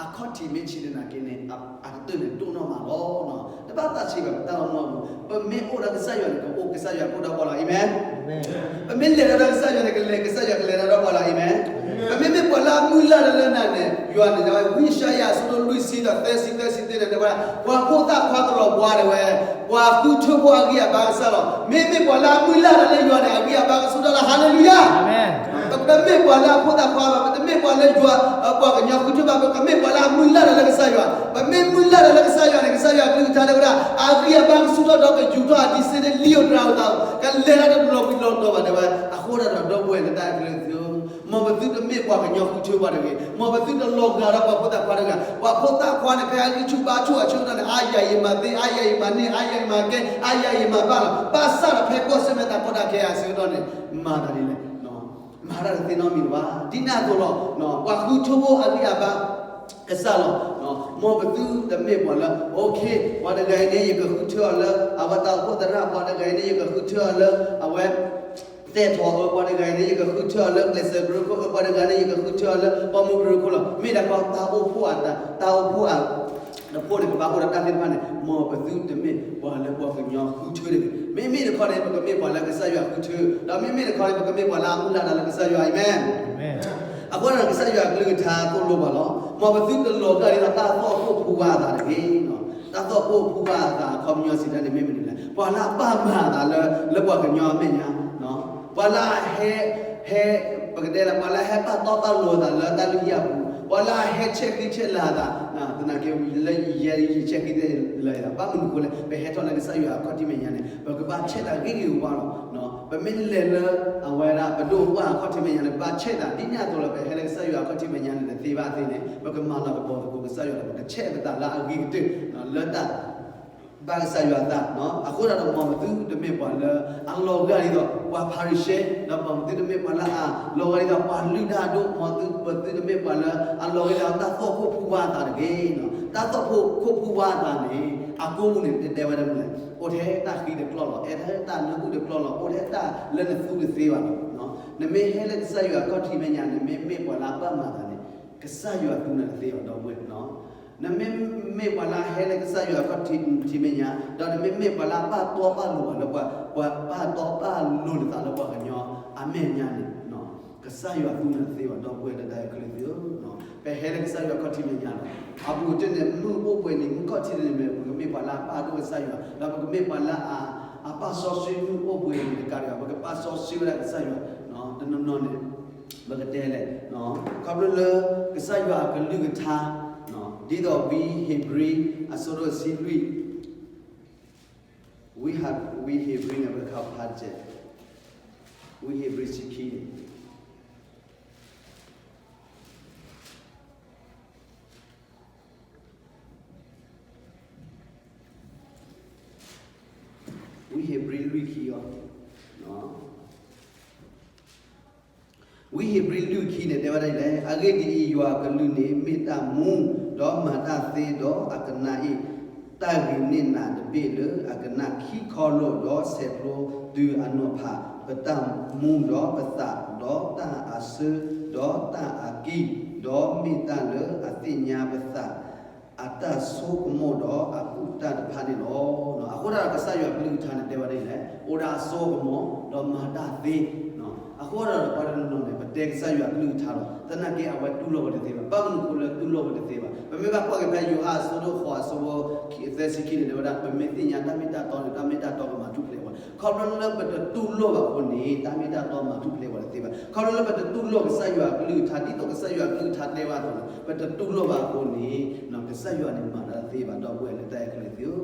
အခီၣ်ထံးမ့ၢ်ဆံးသနာ်က့န့ၣ် အကတၢၢ်န့ၣ်ဒိၣ်နီၢ်မးလီၤ. တဘၣ်သးဆံးဘၣ်ပတၢ်အိၣ်မူအပူၤ, ပမ့ၢ်အိၣ်ဒီးကစၢ်ယွၤန့ၣ် ကအိၣ်ကစၢ်ယွၤကအိၣ်ဒီးပှၤလီၤ. အၤမ့ၣ်. ပမ့ၢ်လဲၤဒီးကစၢ်ယွၤန့ၣ် ကလဲၤ ကစၢ်ယွၤကလဲၤဒီးပှၤလီၤ. အၤမ့ၣ်. ပမ့မ့ၢ်ပှၤလၢအမုၢ်လၢ်တၢ်လၢနၤန့ၣ် ယွၤန့ၣ် ဝံယၡါယၤအဆၢဒိၣ်လွံၢ်ဆံဒီးသၢဆံသၢဆံသ့န့ၣ် တဲဝဲဒၣ် ပှၤဖိသၣ်ခွါကလီၤဘှါဒၣ်ဝဲ, ပှၤဃုထၢဖိအဂံၢ်အဘါကစၢ်လီၤ. မ့မ့ၢ်ပှၤလၢအမုၢ်လၢ်တၢ်လၢယွၤန့ၣ် အဂံၢ်အဘါကဆူၣ်ထီၣ်လီၤ. ဟါလ့လူယၤ. ပတမ့ၢ်ပှၤလၢအဖိသၣ်ခွါဘၣ်, ပတမ့ၢ်ပှၤလၢယွၤ ပှၤကညီဃုထၢဘၣ်, ပကမ့ၢ်ပှၤလၢအမုၢ်လၢ်တၢ်လၢကစၢ်ယွၤ. ပမ့ၢ်မုၢ်လၢ်တၢ်လၢကစၢ်ယွၤန့ၣ် ကစၢ်ယွၤကလုၢ်ကထါတဲဝဲဒၣ် အဂံၢ်အဘါကဆူၣ်ထီၣ်ဒီးကယူၤထီၣ်အဒံးစ့န့ၣ် လံၣ်အိၣ်တြၤအိၣ်သးအိၣ် ကလဲၤတၢ်တလီၤဘှံးလီၤတီၤဘၣ်တဲဝဲ. အဃိဒၣ်ဒီးဒီပုၢ်ဝဲၢ်လၢတၢ်အဲၣ်ကလုၢ်သ့ၣ်ဧၢ, မ်ပသုတမ့ၢ်ပှၤကညီဃုထၢပှၤတဂ့ၤ, မ်ပသုတလီၤဂာ်ဒီးပှၤဖိသၣ်ခွါတဂ့ၤ. ပှၤဖိသၣ်ခွါန့ၣ် ဖဲအဂံၢ်ဆူၣ်ဘါဆူၣ်အဆၢကတီၢ်န့ၣ် အါယၤအံၤမၤသ့, အါယၤအံၤမၤန့ၢ်, အါယၤအံၤမၤကဲ, အါယၤအံၤမၤဘၣ်လီၤ. ဘၣ်ဆၣ်ဒီးဖဲကွၢ်ဆၢၣ်မဲာ်တၢ်ကီတၢ်ခဲအဆၢကတီၢ်န့ၣ် မၤတၢ်ဒ်လဲၣ်, မၤတၢ်တသ့နီတမံၤဘၣ်. ဒ်န့ၣ်အသိးလီၤ. ပှၤဃုထၢဖိအဂံၢ်အဘါ ကစၢ်လီၤ. မ်ပသုတမ့ၢ်ပှၤလၢ okay ပှၤတဂၤအံၤန့ၣ် ယကဃုထၢအီၤလၢ အဝဲတၢ်အိၣ်ဖှိၣ်သရၣ်, ပှၤတဂၤအံၤန့ၣ် ယကဃုထၢအီၤလၢ အဝဲ သဲထီၣ်ဧၢ, ပှၤတဂၤအံၤန့ၣ် ယကဃုထၢအီၤလၢ ကျဲးစၢးကရၢခိၣ်ဧၢ, ပှၤတဂၤန့ၣ် ယကဃုထၢအီၤလၢ ပိာ်မုၣ်ကရၢခိၣ်လီၤ. မ့ၢ်ဒၣ်ကီတၢ်အိၣ်ဖှိၣ်အတၢ်, တၢ်အိၣ်ဖှိၣ်အ တဖှိၣ်န့ၣ် ကဘၣ်အိၣ်ဒီးတၢ်သ့ၣ်တဖၣ်န့ၣ် မ်ပသုတမ့ၢ်ပှၤလၢပှၤကညီဃုထၢတဂ့ၤ. မ့မ့ၢ်တခီန့ၣ် ပကမ့ၢ်ပှၤလၢကစၢ်ယွၤဃုထၢ, ဒီးမ့မ့ၢ်တခီန့ၣ် ပကမ့ၢ်ပှၤလၢအမုၢ်လၢ်တၢ်လၢကစၢ်ယွၤ. အၤမ့ၣ်. အဃိဒီးကစၢ်ယွၤကလုၢ်ကထါသိၣ်လိပှၤလီၤ. မ်ပသုတလီၤဂာ်ဒ်သိးတၢ်သီၣ်ခိၣ်ဖူဘါအသးတဂ့ၤ. တၢ်သီၣ်ခိၣ်ဖူဘါအသးအခီပညီစံးတၢ်န့ၣ်မ့ၢ်မနုၤလဲၣ်. ပှၤလၢအဘၣ်မၤအသးလၢ လၢပှၤကညီအမဲာ်ညါ, ပှၤလၢအဟဲ ဟဲ ပကတဲလၢ ပှၤလၢအဟဲပာ်တီပာ်လိၤအသးလၢတၢ်လုၢ်ဟံၣ်အပူၤ, ပှၤလၢအဟဲဆဲးဃံဆဲးလၤအသး, သနာ်က့လၢယဲယဆဲးဃံဆဲးလၤအသး ဘၣ်မနုၤအဃိလဲၣ်, ပဟဲထီၣ်လၢကစၢ်ယွၤအခီၣ်ထံးမဲာ်ညါန့ၣ် ပကဘၣ်ဆဲးတၢ်ဂ့ၢ်ဂ့ၢ်ဝါဝါလီၤ. ပမ့ၢ်လဲၤလၢအဝဲဒၣ်ပဒိၣ်ပှၢ်အခီၣ်ထံးမဲာ်ညါန့ၣ် ဘၣ်ဆဲးတၢ် ဒ်န့ၣ်အသိးလီၤ. ပဟဲလၢကစၢ်ယွၤအခီၣ်ထံးမဲာ်ညါန့ၣ် တသ့ဘၣ်သ့န့ၣ် ပကမၤလၤကပီၤသကိးကစၢ်ယွၤဒီး ပကဆဲးပသးလၢအဂ့ၤကတၢၢ် လၢတၢ် ဘၣ်ကစၢ်ယွၤအသး. အဃိဒီး မ်ပသုတမ့ၢ်ပှၤလၢအလီၤဂာ်ဒ်သိးပှၤဖၤရံၤၡဲ, ဒီးမ်ပသုတမ့ၢ်ပှၤလၢအလီၤဂာ်ဒ်သိးပှၤလုၢ်တၢ်အဒိၣ်, မ်ပသုတမ့ၢ်ပှၤလၢအလီၤဂာ်ဒ်သိးတၢ်သီၣ်ခိၣ်ဖူဘါအသးတဂ့ၤ. တၢ်သီၣ်ခိၣ်ဖူဘါအသးန့ၣ် အကိးပူၤန့ၣ် တဲဝဲဒၣ်မနုၤလဲၣ်, အိၣ်ထဲတၢ်ဃံတကျီၢ်လီၤ, အိၣ်ထဲတၢ်နၢ်ဟူတကျီၢ်လီၤ, အိၣ်ထဲတၢ်လၢနသူတသ့ဘၣ်လီၤ. နမ့ၢ်ဟဲလၢကစၢ်ယွၤအခီၣ်ထံးမဲာ်ညါန့ၣ် မ့မ့ၢ်ပှၤလၢအဘၣ်မၤအသးန့ၣ် ကစၢ်ယွၤသူနၤတသ့ဘၣ် ဒီပုၢ်ဝဲၢ်. နမ့မ့ၢ်ပှၤလၢအဟဲလၢကစၢ်ယွၤအခီၣ်ထံးမဲာ်ညါ, ဒီးနမ့မ့ၢ်ပှၤလၢအပာ်တီပာ်လိၤဘၣ်လၢပှၤ, ပာ်တီပာ်လိၤနသးလၢပှၤကညီအမဲာ်ညါန့ၣ် ကစၢ်ယွၤသူနၤတသ့ဘၣ် ဒီပုၢ်ဝဲၢ်လၢတၢ်အဲၣ်ကလုၢ်သ့ၣ်ဧၢ. ပဟဲလၢကစၢ်ယွၤအခီၣ်ထံးမဲာ်ညါလီၤ. အပူၤတ့ၢ်န့ၣ် မုၢ်အိၣ်ဘှံးနံၤ မုၢ်ခီၣ်ထံးန့ၣ်မ့ၢ် ပကမ့ၢ်ပှၤလၢအပာ်ဒိၣ်ကစၢ်ယွၤ, ဒီးပကမ့ၢ်ပှၤလၢအ, အပာ်စီဆှံမုၢ်အိၣ်ဘှံးနံၤတကးဒံးဘၣ် ပကပာ်စီဆှံဝဲဒၣ်ကစၢ်ယွၤ တနီၤနီၤန့ၣ် ပကတဲလဲၣ်, ခီဖျိလၢ ကစၢ်ယွၤအကလုၢ်ကထါ, ဒ်သိးဝံဧ့ၤဘြံၤ အဆၢဒိၣ်ဆံလွံၢ်, ဝံဧ့ၤဘြံၤန့ၣ် ပကဖးစဲး, ဝံဧ့ၤဘြံၤဆံခံန့ၣ် ဝံဧ့ၤဘြံၤလွံၢ်ခံအီၤ, ဝံဧ့ၤဘြံၤလွံၢ်ခံန့ၣ် တဲဝဲဒ်လဲၣ်, အဂ့ၢ်ဒ်အံၤ, ယွၤအကလုၢ်န့ၣ် မ့ၢ်တၢ်မူ, ဒီးမၤတၢ်သ့, ဒီးအကနၣ်အံၤ, တၢ်ဂ့ၤန့ၢ်နၤတဘ့ၣ်လၢအကနၣ်ခံခီလိာ်, ဒီးဆဲးဖျိတုၤအနီၤဖး, ပတၢ်မူဒီးပသး, ဒီးတၢ်အဆၢ, ဒီးတၢ်အကံၢ်, ဒီးမ့ၢ်တၢ်လၢအသ့ၣ်ညါပသး အတၢ်ဆိကမိၣ်ဒီးအကူၣ်တၢ်တဖၣ်န့ၣ်လီၤ. အဃိဒီးကစၢ်ယွၤအကလုၢ်ကထါန့ၣ် တဲဝဲဒ်လဲၣ်, အိၣ်ဒီးအစိအကမီၤ ဒီးမၤတၢ်သ့. အဃိဒီးပှၤတနီၤနီၤန့ၣ် ပတဲကစၢ်ယွၤအကလုၢ်ကထါလီၤ, သနာ်က့အဝဲတူၢ်လိာ်ဝဲတသ့ဘၣ်. ဘၣ်မနုၤအဃိလၢတူၢ်လိာ်ဝဲတသ့ဘၣ်. ပမ့ၢ်ဘၣ်ကွၢ်က့ၤဖဲယိၤဟၣ်အဆၢဒိၣ်ဃိး အဆၢဖိသၢဆံခံန့ၣ် တဲဝဲဒၣ် ပမ့ၢ်သ့ၣ်ညါတၢ်မ့ၢ်တၢ်တီန့ၣ် တၢ်မ့ၢ်တၢ်တီကမၤထူၣ်ဖျဲးပှၤ. ခီဖျိလၢပတတူၢ်လိာ်ဘၣ်အဃိန့ၣ် တၢ်မ့ၢ်တၢ်တီမၤထူၣ်ဖျဲးပှၤတသ့ဘၣ်. ခီဖျိလၢပတတူၢ်လိာ်ကစၢ်ယွၤအကလုၢ်ကထါ ဒ်သိးကစၢ်ယွၤအကလုၢ်ကထါတဲဘၣ်အသိးန့ၣ် ပတတူၢ်လိာ်ဘၣ်အဃိန့ၣ် ကစၢ်ယွၤန့ၣ်မၤတၢ်တသ့ဘၣ် ဒီပုၢ်ဝဲၢ်လၢတၢ်အဲၣ်ကလုၢ်သ့ၣ်ဧၢ.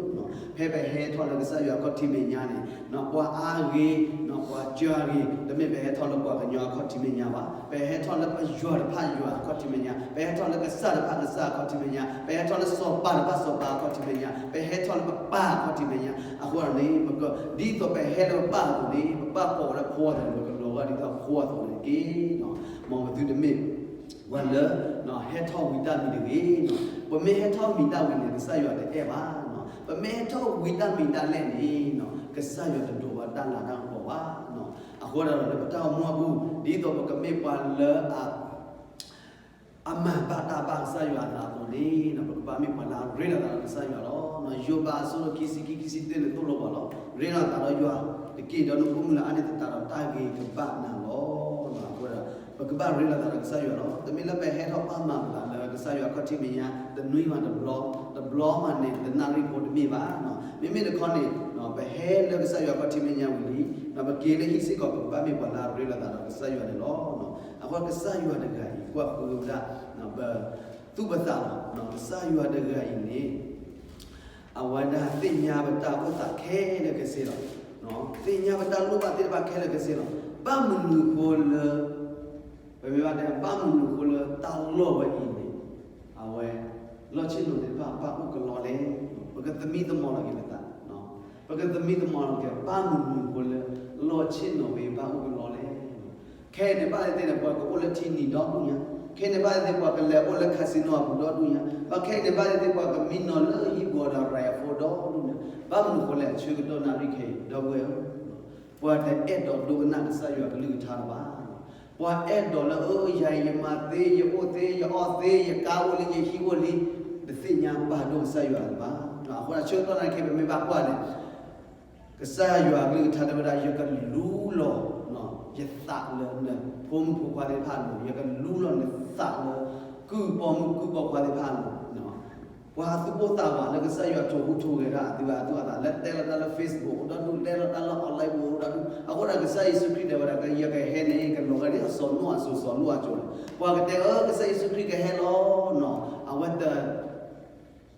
ဖဲပဟဲထီၣ်လၢကစၢ်ယွၤအခီၣ်ထံးမဲာ်ညါန့ၣ် ပှၤအါဂ့ၤ ပှၤစှၤဂ့ၤ တမ့ၢ်ပဟဲထီၣ်လၢပှၤကညီအခီၣ်ထံးမဲာ်ညါဘၣ်. ပဟဲထီၣ်လၢပယွၤတဖၣ်ယွၤအခီၣ်ထံးမဲာ်ညါ, ပဟဲထီၣ်လၢကစၢ်တဖၣ်ကစၢ်အခီၣ်ထံးမဲာ်ညါ, ပဟဲထီၣ်လၢစီၤပၤတဖၣ်စီၤပၤအခီၣ်ထံးမဲာ်ညါ, ပဟဲထီၣ်လၢပပၢ်အခီၣ်ထံးမဲာ်ညါ. အဃိန့ၣ် ဒ်သိးပဟဲလၢပပၢ်အသိးန့ၣ် ပပၢ်ကိးဝဲဒၣ်ဖိအသိးန့ၣ် ပကလီၤဂာ်ဒ်သိးဖိအသိးန့ၣ်တက့ၢ်. မ်ပသုတမ့ၢ် ပှၤလၢ ဟဲထီၣ်ဝံၤတၢ်မံၤတဂ့ၤ. ပမ့ၢ်ဟဲထီၣ်မံၤတၢ်ဝံၤန့ၣ် ကစၢ်ယွၤတအဲၣ်ဘၣ်. ပမ့ၢ်ဟဲထီၣ်ဝံၤတၢ်မံၤတၢ်လဲၣ်န့ၣ် ကစၢ်ယွၤတဒိးဘၣ်တၢ်လၤတၢ်ကပီၤဘၣ်. အဃိဒီးလၢပတၢ်အိၣ်မူအပူၤ ဒ်သိးပကမ့ၢ်ပှၤလၢအ အမၤဘၣ်တၢ်ဘၣ်ကစၢ်ယွၤအသးအသိးန့ၣ် ပကဘၣ်မ့ၢ်ပှၤလၢအရ့လိာ်သးဒီးကစၢ်ယွၤလီၤ. ယိၤဘးအဆၢဒိၣ်ခံဆံခံ ခံဆံတၢန့ၣ်သိၣ်လိပှၤလီၤ. ရ့လိာ်သးဒီးယွၤတက့ၢ်ဒီးနဖိမုၣ်လၢအါန့ၢ်သတးဒီးတၢ်ဂ့ၤကဘၣ်နၤလီၤ. အဃိဒီး ပကဘၣ်ရ့လိာ်သးဒီးကစၢ်ယွၤလီၤ. တမ့ၢ်လၢပဟဲထီၣ်ပာ်မၤပသးလၢကစၢ်ယွၤအခီၣ်ထံးမဲာ်ညါ တနွံမးတဘျီ, တဘျီမးန့ၣ် တနၣ်ရံၣ်ဖိတမ့ၢ်ဘၣ်. မ့မ့ၢ်တခီန့ၣ် ပဟဲလၢကစၢ်ယွၤအခီၣ်ထံးမဲာ်ညါဝံၤလံ, ပက့ၤလၢဟံၣ်စ့ၢ်ကီး ပကဘၣ်မ့ၢ်ပှၤလၢအရ့လိာ်သးဒီးကစၢ်ယွၤန့ၣ်လီၤ. အဃိကစၢ်ယွၤတဂၤအံၤ ကွၢ်ဃုဝဲဒၣ် ပသူၣ်ပသးလီၤ. ကစၢ်ယွၤတဂၤအံၤန့ၣ် အဝဲဒၣ်သ့ၣ်ညါပတၢ်အိၣ်သးခဲလၢာ်ခဲဆ့လီၤ. သ့ၣ်ညါပတၢ်လိၣ်ဘၣ်သ့ၣ်တဖၣ်ခဲလၢာ်ခဲဆ့လီၤ. ဘၣ်မနုၤအဃိလၢ ပမ့ၢ်ဘၣ်တဲ ဘၣ်မနုၤအဃိလၢတၢ်လီၢ်ဝဲအံၤန့ၣ် အဝဲ လီၢ်ဆ့ၣ်နီၤသ့ၣ်တဖၣ်ဘၣ်အိၣ်ကလီလဲၣ်. ပကသမံသမိးလီၤက့ၤပသး, ပကသမံသမိးလီၤက့ၤ ဘၣ်မနုၤအဃိလၢ လီၢ်ဆ့ၣ်နီၤဝဲဘၣ်အိၣ်ကလီလဲၣ်. ခဲအံၤန့ၣ်ဘၣ်သ့ၣ်သ့ၣ်န့ၣ် ပှၤကအိၣ်လၢထံနံၤဒီဒူၣ်ညါ, ခဲအံၤန့ၣ်ဘၣ်သ့ၣ်သ့ၣ် ပှၤကလဲၤအိၣ်လၢ casino အပူၤဒီဒူၣ်ညါ, ဘၣ်ခဲအံၤန့ၣ်ဘၣ်သ့ၣ်သ့ၣ် ပှၤကမံနီၤလၢဟံၣ်ပူၤဒီး ရဲၣ်အဖိဒီဒူၣ်ညါ, ဘၣ်မနုၤအဃိလဲၣ် အဆၢကတီၢ်နၣ်ရံၣ်ခဲအံၤ ဒီပုၢ်ဝဲၢ်ဧၢ ပှၤတအဲၣ်ဒိးဒိကနၣ်ကစၢ်ယွၤကလုၢ်ကထါလၢၤဘၣ်. ပှၤအဲၣ်ဒိးလၢ အၢ ယၤအံၤယမၤသ့ ယအိၣ်သ့ ယအီၣ်သ့ ယကါအိၣ်လံ ယဟံၣ်အိၣ်လံ, တသ့ၣ်ညါပာ်ဒိၣ်ကစၢ်ယွၤလၢၤဘၣ်. အဃိဒီးဆၢကတီၢ်နၣ်ရံၣ်ခဲအံၤ ပမ့ၢ်ဘၣ်ကွၢ်န့ၣ် ကစၢ်ယွၤအကလုၢ်ကထါတဲဝဲဒၣ် ယကလူလီၤ ယသးလၢနဖိမုၣ်ဖိခွါသ့ၣ်တဖၣ်အလိၤ, ယကလူလီၤနသးလၢ ကုၢ်ပိာ်မုၣ်ကုၢ်ပိာ်ခွါသ့ၣ်တဖၣ်အလိၤ, ပှၤအသူၣ်ပိၢ်သးဝးလၢကစၢ်ယွၤထိၣ်ဟူးထိၣ်ဂဲၤတၢ်အသူအသူအသး လၢတဲလီၤတၢ်လၢ Facebook အိၣ်ဒီဒူၣ်, တဲလီၤတၢ်လၢ online ပူၤအိၣ်ဒီဒူၣ်, အဃိဒီးကစၢ်ယ့ၣ်ၡူးခရံာ်တဲဝဲဒၣ် ယကဟဲန့ၣ် ကလီၤဂာ်ဒ်စီၤနိအၤစိၤ စီၤနိအၤစိၤလီၤ. ပှၤကတဲအၢ ကစၢ်ယ့ၣ်ၡူးခရံာ်ကဟဲလီၤနီၤ, အဝဲတ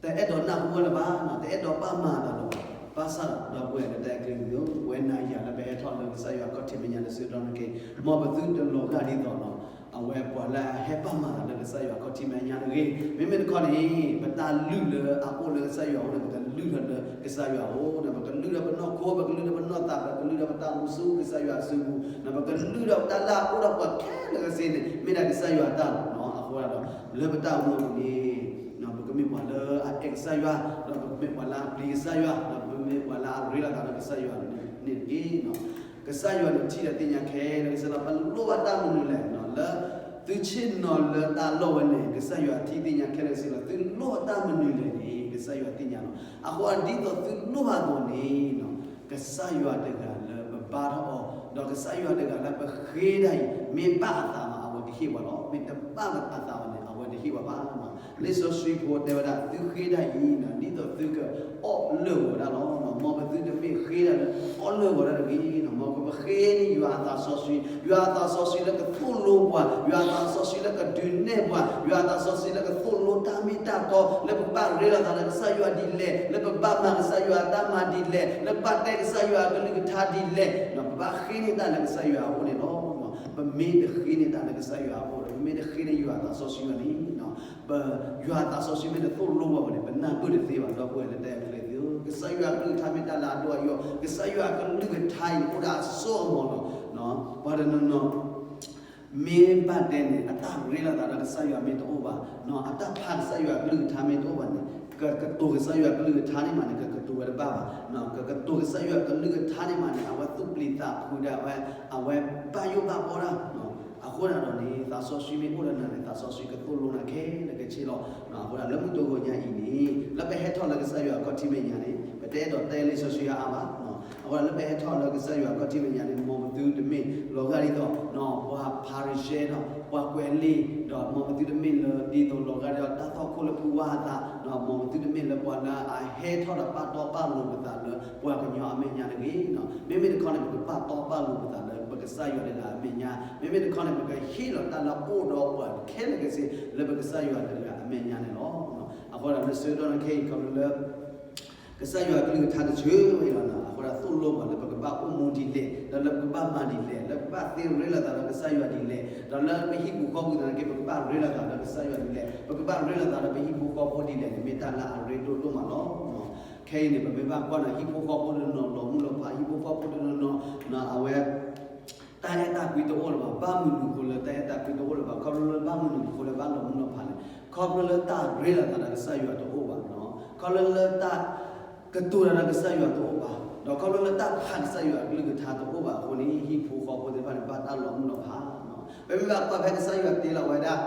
တအဲၣ်ဒိးနၢ်ဟူဝဲလၢၤဘၣ်, တအဲၣ်ဒိးပာ်မၤတၢ်လၢၤဘၣ်. ဘၣ်ဆၣ်ဒီး ဒီပုၢ်ဝဲၢ်လၢတၢ်အဲၣ်ကျဲၤသ့ၣ်ဧၢ, ပဝဲနၤယၤလၢပဟဲထီၣ်လၢကစၢ်ယွၤအခီၣ်ထံးမဲာ်ညါလၢဆၢကတီၢ်နၣ်ရံၣ်ခဲအံၤ မ်ပသုတလီၤဂာ်ဒ်သိးနီၤ အဝဲပှၤလၢအဟဲပာ်မၤတၢ်လၢကစၢ်ယွၤအခီၣ်ထံးမဲာ်ညါတဂ့ၤ. မ့မ့ၢ်တခီန့ၣ် ပတၢ်လုၢ်လၢအအိၣ်လၢကစၢ်ယွၤအအိၣ်န့ၣ် ပကလုၢ်ထီၣ်လၢကစၢ်ယွၤအအိၣ်န့ၣ် ပကလုၢ်ထီၣ်ပနီၢ်ခိ ပကလုၢ်ထီၣ်ပနီၢ်သး ပကလုၢ်ထီၣ်ပတၢ်အိၣ်မူဆူကစၢ်ယွၤအစုပူၤန့ၣ် ပကလုၢ်ထီၣ်ပတၢ်လၢအအိၣ်ဒီးပှၤခဲလၢာ်ခဲဆ့န့ၣ် မ့ၢ်ဒၣ်ကစၢ်ယွၤအတၢ်လီၤနီၤ. အဃိဒီး လၢပတၢ်အိၣ်မူအပူၤန့ၣ် ပကမ့ၢ်ပှၤလၢအအဲၣ်ကစၢ်ယွၤ ဒီးပကမ့ၢ်ပှၤလၢအပျံၤကစၢ်ယွၤ ဒီးပကမ့ၢ်ပှၤလၢအရ့လိာ်သးဒီးကစၢ်ယွၤန့ၣ်တက့ၢ်. ကစၢ်ယွၤန့ၣ်ထံၣ်ဒီးသ့ၣ်ညါခဲလၢာ်ခဲဆ့လီၤ. ပလိၣ်ဘၣ်တၢ်မနုၤလဲၣ်, လၢသုဆ့ၣ်နီၤလၢတၢ်လီၢ်ဝဲန့ၣ် ကစၢ်ယွၤထံၣ်သ့ၣ်ညါခဲလၢာ်ခဲဆ့လီၤ. သုလိၣ်တၢ်မနုၤလဲၣ်န့ၣ် ကစၢ်ယွၤသ့ၣ်ညါလီၤ. အဃိဒ်သိးသုလိၣ်ဘၣ်အသိးန့ၣ် ကစၢ်ယွၤတဂၤလၢပဘါထီၣ်အီၤ ဒီးကစၢ်ယွၤတဂၤလၢပဃ့တၢ်အံၤ မ့ၢ်ဘၣ်အသးမး အဝဲကဟ့ၣ်ပှၤလီၤ. မ့ၢ်တဘၣ်အသးဘၣ်န့ၣ် အဝဲတဟ့ၣ်ပှၤဘၣ်. လံာ်စီဆှံဖိတဲဝဲဒၣ် သုဃ့တၢ်အံၤ ဒ်သိးသုကအီၣ်လၢာ်ဂီၤဒၣ်လီၤ. မ်ပသုတမ့ၢ်ဃ့တၢ်လၢအီၣ်လၢာ်ဂီၤဒၣ်တဂ့ၤ, မ်ပဃ့န့ၢ်ယွၤအသးစီဆှံ, ယွၤအသးစီဆှံလၢကသိၣ်လိပှၤ, ယွၤအသးစီဆှံလၢကဒုးနဲၣ်ပှၤ, ယွၤအသးစီဆှံလၢကသိၣ်လိတၢ်မ့ၢ်တၢ်တီ လၢပကဘၣ်ရ့လိာ်သးဒီးကစၢ်ယွၤဒ်လဲၣ်, လၢပကဘၣ်မၤကစၢ်ယွၤအတၢ်မၤဒ်လဲၣ်, လၢပကဘၣ်တဲကစၢ်ယွၤအကလုၢ်ကထါဒ်လဲၣ်, ပဘၣ်ဃ့န့ၢ်တၢ်လၢကစၢ်ယွၤအအိၣ်န့ၣ်လီၤ. ပမ့ၢ်တဃ့န့ၢ်တၢ်လၢကစၢ်ယွၤအအိၣ်ဒီး ပမ့ၢ်တဃ့န့ၢ်ယွၤအသးစီဆှံဘၣ်န့ၣ် ပ ယွၤအသးစီဆှံမ့ၢ်တသိၣ်လိဘၣ်န့ၣ် ပနၢ်ပၢၢ်တသ့ဘၣ် ဒီပုၢ်ဝဲၢ်လၢတၢ်အဲၣ်ကျဲၤသ့ၣ်ဧၢ, ကစၢ်ယွၤအကလုၢ်ကထါမ့ၢ်တၢ်လၢအဒိၣ်အယိာ်, ကစၢ်ယွၤအကလုၢ်ကထါအံၤအိၣ်ဒီးအစိအမီၤလီၤ. ပှၤတနီၤနီၤ မ့ၢ်ဘၣ်တဲန့ၣ် အတၢ်ရ့လိာ်သးဒီးကစၢ်ယွၤမ့ၢ်တအိၣ်ဘၣ်, အတၢ်ဖးကစၢ်ယွၤအကလုၢ်ကထါမ့ၢ်တအိၣ်ဘၣ်န့ၣ် ကကတိၤကစၢ်ယွၤအကလုၢ်ကထါန့ၣ်မးန့ၣ် ကကတိၤဝဲတဘၣ်ဘၣ်, ကကတိၤကစၢ်ယွၤအကလုၢ်ကထါန့ၣ်မးန့ၣ် အဝဲသူၣ်ပျံၤသးဖုးဒၣ်ဝဲ, အဝဲဘၣ်ယိၣ်ဘၣ်ဘီတၢ် အဃိသတးဒီးန့ၣ် သးစီဆှံမ့ၢ်အိၣ်ဒီးနၤန့ၣ် သးစီဆှံကသိၣ်လိနၤခဲလၢာ်ခဲဆ့လီၤ. အဃိသတးလၢမုၢ်တဂီၤညါအံၤန့ၣ် လၢပဟဲထီၣ်လၢကစၢ်ယွၤအခီၣ်ထံးမဲာ်ညါန့ၣ် ပတအဲၣ်ဒိးတဲလံာ်စီဆှံအါအါဘၣ်. အဃိသတးလၢပဟဲထီၣ်လၢကစၢ်ယွၤအခီၣ်ထံးမဲာ်ညါန့ၣ် မ်ပသုတမ့ၢ်လီၤဂာ်ဒ်သိး ပှၤဖၤရံၤၡဲဒီး ပှၤကွဲးလံာ် ဒီးမ်ပသုတမ့ၢ်လၢဒ်သိးလီၤဂာ်ဒ်သိးတၢ်သွၣ်ခိၣ်လၢဖုဝါအသး, မ်ပသုတမ့ၢ်လၢပှၤလၢအဟဲထီၣ်ဒီးပာ်တီပာ်လိၤပသးလၢပှၤကညီအမဲာ်ညါတဂ့ၤ. မ့မ့ၢ်တခီန့ၣ် ပကပာ်တီပာ်လိၤပသးလၢပကစၢ်ယွၤတဂၤအမဲာ်ညါ, မ့မ့ၢ်တခီန့ၣ် ပကဟ့ၣ်လီၤတၢ်လၢအအိၣ်ဒီးပှၤခဲလၢာ်ခဲဆ့လၢပကစၢ်ယွၤတဂၤအမဲာ်ညါန့ၣ်လီၤ. အဃိဒီးလၢဆၢကတီၢ်နၣ်ရံၣ်ခဲအံၤ ခီဖျိလၢ ကစၢ်ယွၤအကလုၢ်ကထါတဆၢဝဲအံၤလီၤ. အဃိဒီးသိၣ်လိပှၤလၢပကဘၣ်အိၣ်မူဒ်လဲၣ်, ဒီးလၢပကဘၣ်မၤဒ်လဲၣ်, လၢပကဘၣ်သ့ရ့လိာ်သးဒီးကစၢ်ယွၤဒ်လဲၣ်, ဒီးလၢပဟံၣ်ပူၤဃီပူၤသနာ်က့ ပကဘၣ်ရ့လိာ်သးဒီးကစၢ်ယွၤဒ်လဲၣ်, ပကဘၣ်ရ့လိာ်သးဒီးပဟံၣ်ဖိဃီဖိဒ်လဲၣ်န့ၣ် မ့ၢ်တၢ်လၢအရ့ဒိၣ်ဒိၣ်မးလီၤ. ခဲအံၤန့ၣ် ပမ့ၢ်ဘၣ်ကွၢ်ဒီး ဟံၣ်ဖိဃီဖိတနီၤနီၤလီၤမုၢ်လီၤဖး, ဟံၣ်ဖိဃီဖိတနီၤနီၤ အဝဲ တၢ်အဲၣ်တၢ်ကွံတအိၣ်လၢၤဘၣ်. ဘၣ်မနုၤအဃိလၢတၢ်အဲၣ်တၢ်ကွံတအိၣ်လၢၤဘၣ်, ခီဖျိလၢဘၣ်မနုၤအဃိလၢဘၣ်လီၤမုၢ်လီၤဖးလဲၣ်. ခီဖျိလၢတၢ်ရ့လိာ်သးဒီးကစၢ်ယွၤတအိၣ်ဘၣ်, ခီဖျိလၢတၢ်ကတိၤတၢ်ဒီးကစၢ်ယွၤတအိၣ်ဘၣ်, ဒီးခီဖျိလၢတၢ်ဖးကစၢ်ယွၤအကလုၢ်ကထါတအိၣ်ဘၣ်အဃိန့ၣ် ဟံၣ်ဖိဃီဖိသ့ၣ်တဖၣ်န့ၣ် ဘၣ်တၢ်လီၤမုၢ်လီၤဖး. ပမ့ၢ်ဘၣ်ကွၢ်ဖဲကစၢ်ယွၤတ့လီၤဝဲဒၣ်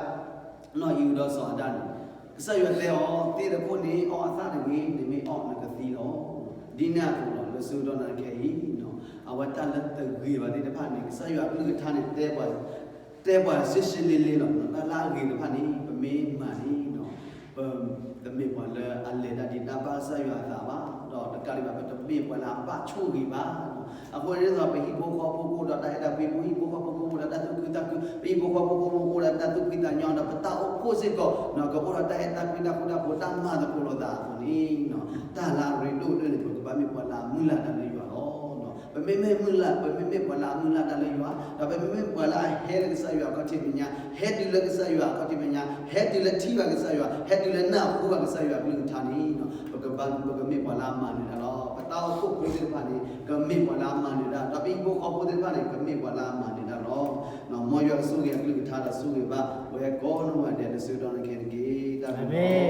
နီၢ်အံၣ်ဒီးစီၤအၤဒၣ်န့ၣ်, ကစၢ်ယွၤတဲအီၤ, သ့ၣ်တခိၣ်န့ၣ် အီၣ်အသၣ်တဂ့ၤ, နမ့ၢ်အီၣ်နကသံလီၤ. ဒ်န့ၣ်အသိးလီၤ, လၢဆၢကတီၢ်နၤခဲအံၤ, အဝဲတၢ်လၢတဂ့ၤဘၣ်သ့ၣ်တဖၣ်န့ၣ် ကစၢ်ယွၤအကလုၢ်ကထါန့ၣ် တဲပှၤရှဲရှဲလ့လ့လီၤ. တၢ်လၢအဂ့ၤတဖၣ်န့ၣ် ပမ့ၢ်မၤန့ၣ် ပတမ့ၢ်ပှၤလၢအလဲၤတၢ်ဒံးတၢ်ဘၣ်ကစၢ်ယွၤအသးဘၣ်, ဒီးတကးဒံးဘၣ် ပတမ့ၢ်ပှၤလၢအဘၣ်ဆိၣ်ဂ့ၤဘၣ်. အဃိန့ၣ်ဒီး ပဟံၣ်ဖိဃီဖိကအိၣ်ဒီးတၢ်အဲၣ်တၢ်ကွံ, ပဟံၣ်ဖိဃီဖိကအိၣ်ဒီးတၢ်သူၣ်ခုသးခု, ပဟံၣ်ဖိဃီဖိကအိၣ်ဒီးတၢ်သူၣ်ဖှံသးညီ, ဒီးပတၢ်အိၣ်ဖှိၣ်စ့ၢ်ကီး ကအိၣ်ဒီးတၢ်အဲၣ်တၢ်ကွံ, တၢ်ဃူတၢ်ဖိး, တၢ်မၤသကိးလိာ်သးအသိးန့ၣ်, တၢ်လၢအရ့ဒိၣ်ဒိၣ်န့ၣ် ပကဘၣ်မ့ၢ်ပှၤလၢအမုၢ်လၢ်တၢ်လၢယွၤလီၤ. ပမ့မ့ၢ်မုၢ်လၢ်, ပမ့မ့ၢ်ပှၤလၢအမုၢ်လၢ်တၢ်လၢယွၤ, ဒီးပမ့မ့ၢ်ပှၤလၢအဟဲလၢကစၢ်ယွၤအခီၣ်ထံးမဲာ်ညါ, ဟဲတုၤလၢကစၢ်ယွၤအခီၣ်ထံးမဲာ်ညါ, ဟဲတုၤလၢထံၣ်ဘၣ်ကစၢ်ယွၤ, ဟဲတုၤလၢနၢ်ဟူဘၣ်ကစၢ်ယွၤအကလုၢ်ကထါန့ၣ်, ပကဘၣ်, ပကမ့ၢ်ပှၤလၢအမၤနၢၤတၢ်လီၤ. ပတၢ်အိၣ်ဖှိၣ်ဖိသ့ၣ်တဖၣ်န့ၣ် ကမ့ၢ်ပှၤလၢအမၤနၢၤတၢ်, ဒီးပဟံၣ်ဖိဃီဖိသ့ၣ်တဖၣ်န့ၣ် ကမ့ၢ်ပှၤလၢအမၤနၢၤတၢ်လီၤ. မ်ယွၤကဆိၣ်ဂ့ၤအကလုၢ်ကထါဒီးဆိၣ်ဂ့ၤဘၣ် ပဝဲကိးနီၢ်ဂၤဒဲးလၢဆၢကတီၢ်နၤခဲအံၤတက့ၢ်. တၢ်ဘျုးလီၤ.